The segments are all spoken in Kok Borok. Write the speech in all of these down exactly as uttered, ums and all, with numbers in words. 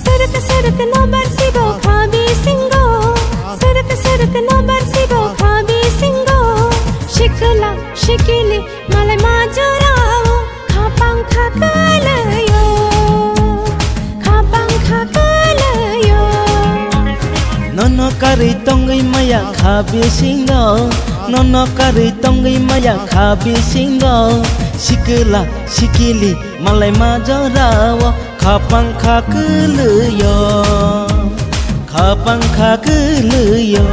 Suruk suruk no barsibo kha bisingo. Suruk suruk no barsibo kha bisingo. Sikla sikili malai majorao khapang kha kwlwio. Khapang kha kwlwio. Nono karwi tongwi maya kha bisingo. Nono karwi tongwi maya kha bisingo. Sikla sikili malai majorao khapang kha kwlwio, khapang kha kwlwio.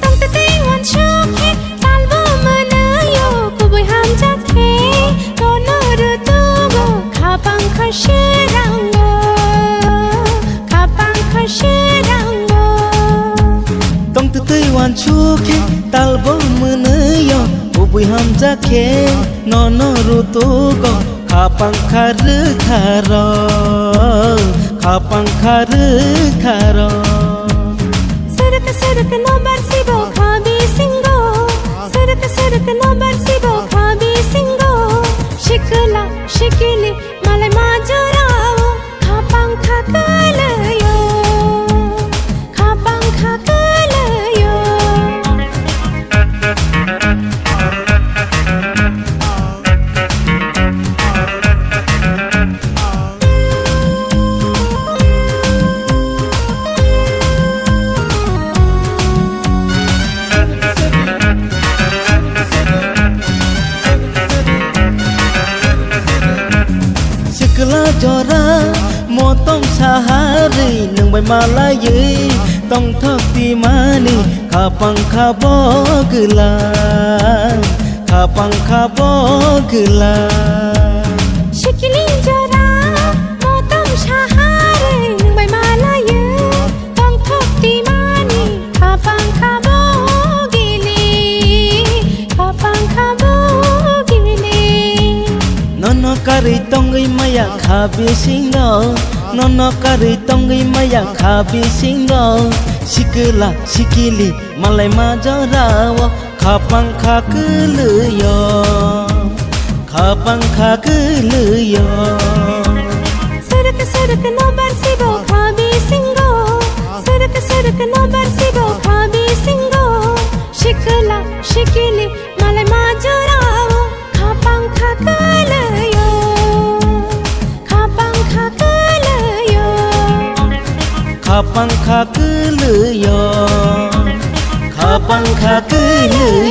Tongtwtwi uansuk khe talbo mwnwio, kubui hamjak khe nono rutugo, khapang kha swirango, khapang kha swirango. Tongtwtwi uansuk khe talbo mwnwio, kubui hamjak khe nono rutugo, khapang kha rwkharo, khapang kha rwkharo. Suruk suruk no barsibo kha bisingo. Suruk suruk no barsibo kha bisingo. Sikla sikili malai majorao khapang kha kwlwio. Khapang kha kwlwio. Sikla jora motom saharwi nwng bai malaiwi tongthok timani khapang kha bo gwla, khapang kha bo gwla. Sikili jora motom saharwi nwng bai malaiwi tongthok timani khapang kha bo gili, khapang kha bo gili. Nono karwi tongwi maya kha bisingo, nono karwi tongwi maya kha bisingo. Sikla sikili malai majorao khapang kha kwlwio, khapang kha kwlwio. Suruk suruk no barsibo kha bisingo. Suruk suruk no barsibo kha bisingo. Sikla sikili malai majorao khapang kha kwlwio. Khapang kha kwlwio. Khapang kha kwlwio. Khapang kha kwlwio.